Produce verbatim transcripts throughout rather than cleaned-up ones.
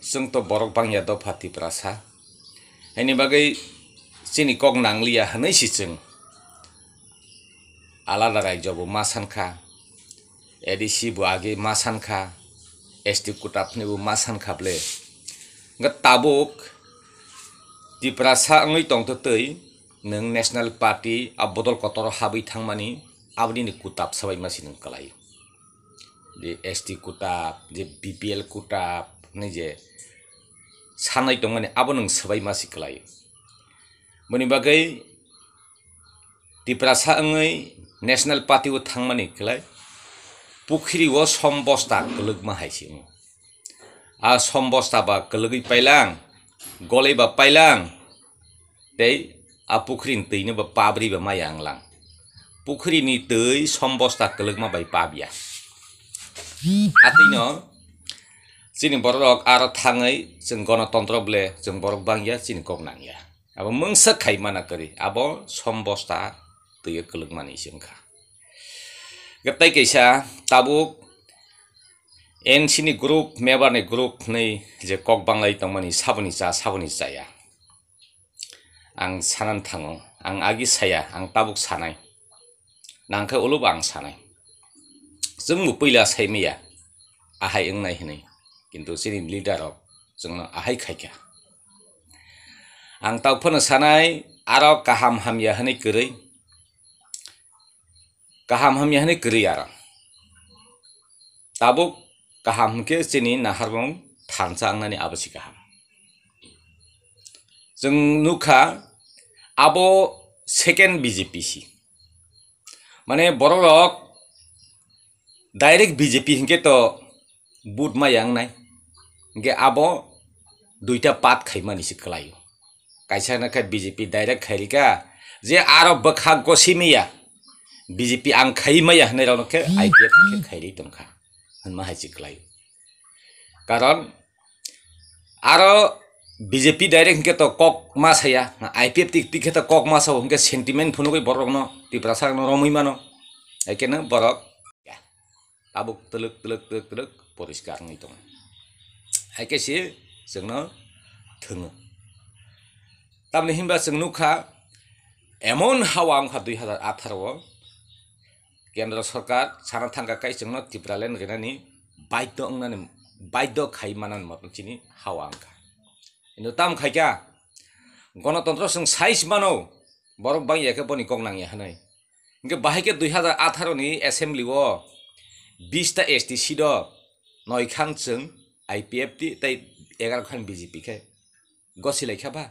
Chwng to borok bangya dopha Tiprasa. Haini bagwi chini kok nangliya hwnwi si chwng alada raijo bo ma sankha, A D C bo age ma sankha, S T quota phwnwi bo ma sankha ble. Hwnkhe tabuk Tiprasa wngwi tongtwtwi nwng National Party a bodol kotoro habwi thangmani aboni ni kutab sabai masi nwng kwlai. Je S T quota, je B P L quota hwnwi je sanai tongmani abo nwng swbai masi kwlai. Boni bagwi Tiprasa wngwi National Party o thangmani kwlai pukhiri o som bosta kwlwkma hai se wngo. A som bosta ba kwlwgwi pailang, golai ba pailang, tei a pukhiri ni twi no ba pabri ba maya wnglang. Pukhiri ni twi som bosta kwlwkma bai pabya. Atwino chini borok rok aro thangwi chwng gonotontro ble chwng borok bangya chini kok nangya. Abo mungsa khai mana kwrwi abo som bosta twi o kwlwkmani se wngkha. Tei kaisa tabuk N C ni group, member ni group hwnwi je kok banglai tongmani saboni cha, saboni chaya. Ang sanani thango, ang agi saya, ang tabuk sanai. Nangkhe ulo bo ang sanai. Chwng bo puila sai maya, ahai wngnai hwnwi. Kintu chini leader rok chwngno ahai khaikha. Ang tabuk phano sanai, aro kaham hamya hwnwi kwrwi. Kaham hamya hwnwi kwrwi aro. Tabuk kaham hwnkhe chini naharmung thansa wngnani abo se kaham. Chwng nukha abo second B J P si. Mane borok rok direct B J P hwnkhe to vote maya wngnai. Hwnkhe abo duita part khaimani se kwlaio. Kaisa hwnkhe B J P direct khairika, je aro bwkha gosi maya, B J P ang khai maya hwnwi rokno khe I P F T khe khairwi tongkha hwnma hai se kwlaio. Karon aro B J P direct hwnkhe to kok ma saya, I P F T khe to kok ma sao hwnkhe sentiment phunugwi borokno Tiprasa no romwi mano. Haikhe no borok tabuk twlwk, twlwk, twlwk, twlwk poriskar wngwi tongo. Hai khe se chwngno thwngo. Tamni hinba chwng nukha, emon hawa wngkha dui hazar atharo o kendro sorkar sana thangkha kai chwngno Tipraland rinani baidho wngnani, baidho khai manani moto chini hawa wngkha. Kintu tamo khaikha, gonotontro chwng sai se mano, borok bangya khe boni kok nangya hwnwi. Hwnkhe bahai khe dui hazar atharo ni assembly o bista S T seat o noi khan chwng I P F T tei egaroh khan B J P khe gosi lai kha ba?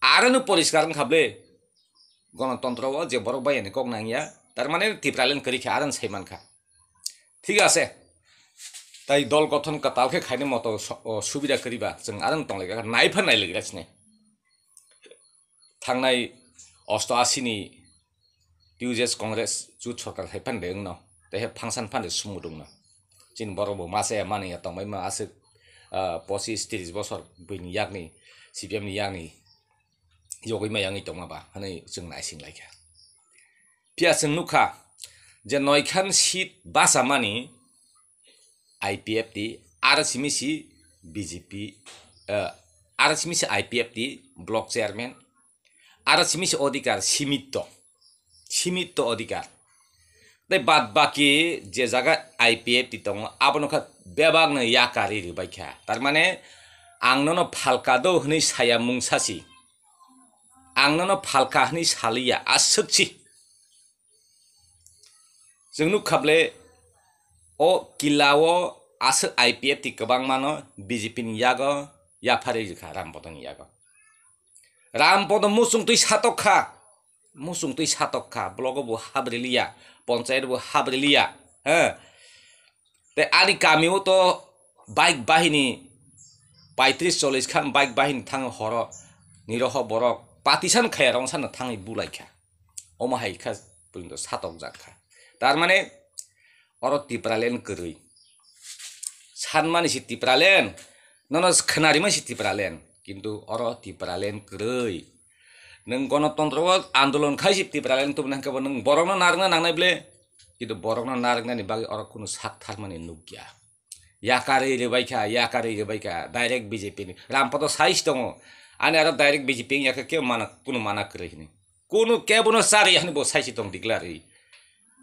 Aro no poriskar wng kha ble gonotontro o je borok bai ani kok nang ya, tar mane Tipraland kwrwi kha, aro no sai man kha. Thik ase, tai dol gothon kwtal khe khaini moto so-, o subida kwrwi ba chwng aro no tong lai kha, nai phan nai lai kha sini. Thangnai osto asi ni T U J S Congress jut sorkar hai phan de wngno, tei he function phan de sumudungno. Chini borok bo masa ya mani ya tongbai ma aswk, ah, pochis tris bosor buini yakni C P M ni yakni yogwi ma yangwi tongma ba hwnwi chwng naising lai kha. Phiya chwng nukha je noi khan seat basa mani I P F T, aro simi si B J P, eh, aro simi si I P F T block chairman, aro simi si odhikar simito, simito odhikar. Tei bad baki je jaga I P F T tongo, abono kha bebak no yakari rwbai kha. Tar mane ang nono phalka do hwnwi saya mungsa si, ang nono phalka hwnwi saliya, aswk si. Chwng nukha ble o killa o aswk I P F T kwbangma no B J P ni yago yapharwi rwkha Ram Bodon ni yago. Ram Bodon muchung twi satok kha, muchung twi satok kha, blogo bo habriliya, ponchayat bo habriliya, he. Tei ani kami o to bike bahini paitris chollis khan bike bahini thango horo niroho borok patisan khaya rong sano thangwi bulai kha. Omo hai kha porindo satok jak kha. Tar mane oro Tipraland kwrwi. Sanmani si Tipraland, nono khwnarima si Tipraland, kintu oro Tipraland kwrwi. Nwng gonotontro o andolon khai si Tipraland tubuna hwnkhe bo nwng borokno narwkna nangnai ble, kintu borokno narwknani bagwi oro kunu sak tharmani nukya. Yakarwi rwbaikha, yakarwi rwbaikha, direct B J P ni. Ramphoto sai se tongo. Ani aro direct B J P wngya khe kebo mana, kunu mana kwrwi hwnwi. Kunu kebono charwi hwnwi bo sai se tong declare rwi.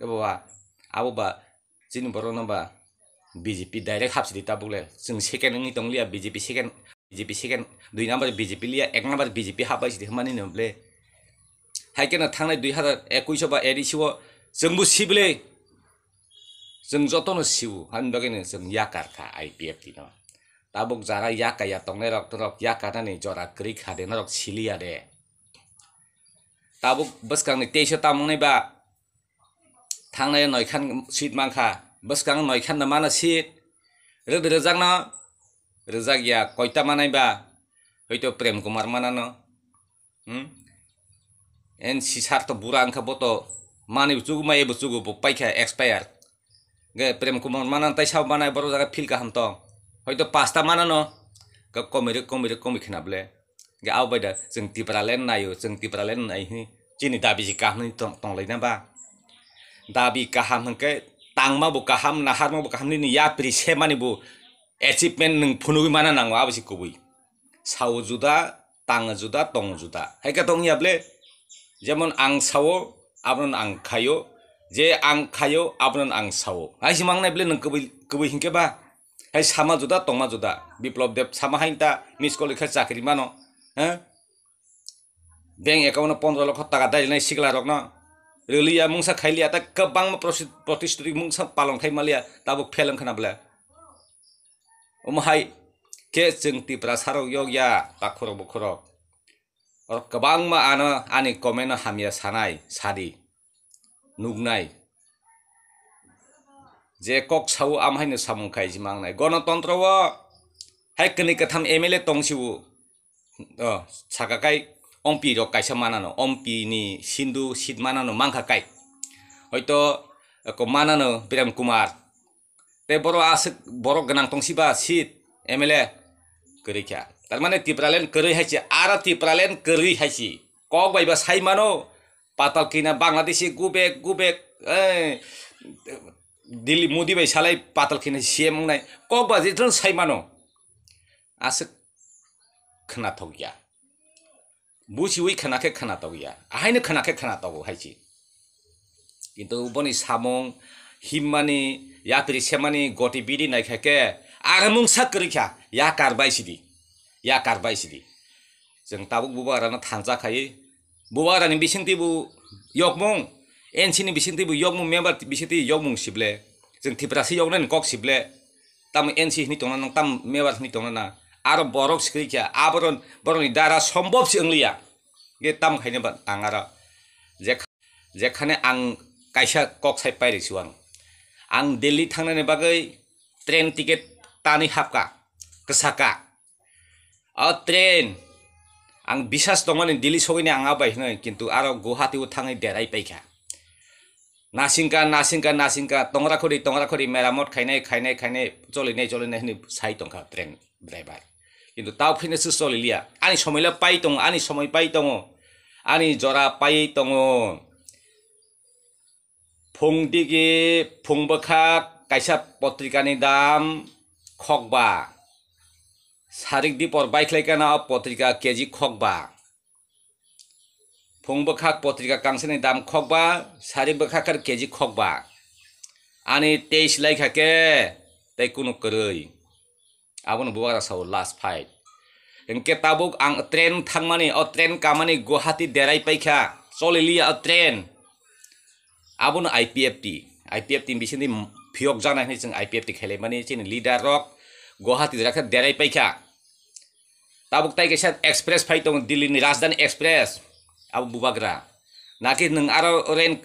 Ebo ba, abo ba, chini borokno ba B J P direct hapsidi tabuk le. Chwng second wngwi tong liya, B J P second, B J P second, dui number B J P liya, ek number B J P hapbai sidi hwnmani no ble. Hai kheno thangnai dui hazar ekuish o ba A D C o chwngbo sible. Chwng jotono siu, hani bagwi no chwng yakar kha I P F T no. Tabuk jara yakaya tongnai rok, norok yakarnani jora kwrwi kha de, norok siliya de. Tabuk bwskangni teisa tamo wngnai ba, thangnai noikhan seat mankha, bwskang noikhan no mano seat, rwdi rwjakno, rwjakya koita manai ba, hoito Prem Kumar manano, hmm? N C sir to bura wngkha, bo to manwi chugu, maibo chugu, bo paikha expire. Ge Prem Kumar manan tai sao manai, borok jaga feel kaham tong. Hoito pasta manano, ga komire, komire, komi khna ble. Ge abo bai da, chwng Tipraland naio, chwng Tipraland nai hwnwi chini dabi si kaham hwnwi tong-, tonglaina ba? Dabi kaham hwnkhe tangma bo kaham, naharma bo kaham, nini yapri semani bo achievement nwng phunugwi mana nango, abo se kubui. Sao juda, tang juda, tong juda. Hai khe tong ya ble? Jemon ang sao, abono ang khaio. Je ang khaio, abono ang sao. Hai se mangnai ble nwng kubui, kubui hinkhe ba? Hai sama juda, tongma juda. Biplop Deb sama hai ta miss call khe chakri mano. He? Bank account o pondro lokho taka dailinai sikla rokno. Rwliya mungsa khailiya ta kwbangma prosi-, protisturi mungsa palong khai maliya tabuk fail wngkha na ble. Omo hai khe chwng Tiprasa rok yok ya takhurok bukhurok. Oro kwbangma ano ani comment no hamya sanai, sadi, nuknai. Je kok sao, am haino samung khai si mangnai. Gonotontro o hai kwnwi kwtham M L A tong sio. O, saka kai ompi rok kaisa manano, ompi ni sindu seat manano mankha kai. Hoito ko manano Biram Kumar. Tei borok aswk borok gwnang tong siba seat M L A kwrwi kha. Tar mane Tipraland kwrwi hai se, aro Tipraland kwrwi hai se. Kok bai ba sai mano, patal kina Bangladeshi gubek, gubek, eh, Delhi Modi bai salai patal kina C M wngnai. Kok ba je sai mano. Aswk khwnathok ya. Buchiwi khwna khe khwnathok ya. Ahaino khwna khe khwnathok hai se. Kintu boni samung himmani, yapri semani gotibidi naikha khe, aro mungsa kwrwi kha, yakar bai sidi, yakar bai sidi. Chwng tabuk bubagrano thansa khai, bubagrani bisingtwi bo yokmung, N C ni bisingtwi bo yokmung, member bisingtwi yokmung sible, chwng Tiprasa yoknani kok sible, tamo N C hwnwi tongna nang, tamo member hwnwi tongna nang, aro borok swkri kha, aborok borokni dara sombop se wngliya. Ge tam khaina ba ang aro jekha-, jekhane ang kaisa kok sai pairi suang. Ang Delhi thangnani bagwi train ticket tani hapka, kwsaka. O train ang bisas tongmani Delhi sogwini ang abai hwnwi, kintu aro Guwahati o thangwi derai paikha. Nasingka, nasingka, nasingka, tongra khori, tongra khori, meramot khainai, khainai, khainai, cholinai, cholinai hwnwi sai tongkha train driver. Kintu tao phino se choli liya. Ani somoi le pai tongo, ani somoi pai tongo, ani jora pai tongo. Phung digi, phung bwkhak, kaisa potrika ni dam khokba. Sarik dipor bai khlai kana o potrika K G khokba. Phung bwkhak potrika kangsani dam khokba, sari bwkhak kar K G khokba. Ani teis lai kha khe tei kunu kwrwi. Abono bubagra sao last fight. Hinkhe tabuk ang train thangmani, o train kamani Guwahati derai paikha, choli liya o train. Abono I P F T, I P F T ni bisingtwi phiyok janai hwnwi chwng I P F T khelaimani chini leader rok Guwahati jora khe derai paikha. Tabuk tai kaisa express phai tongo, Delhi ni Rajdhani Express. Abo bubagra. Naki nwng aro rain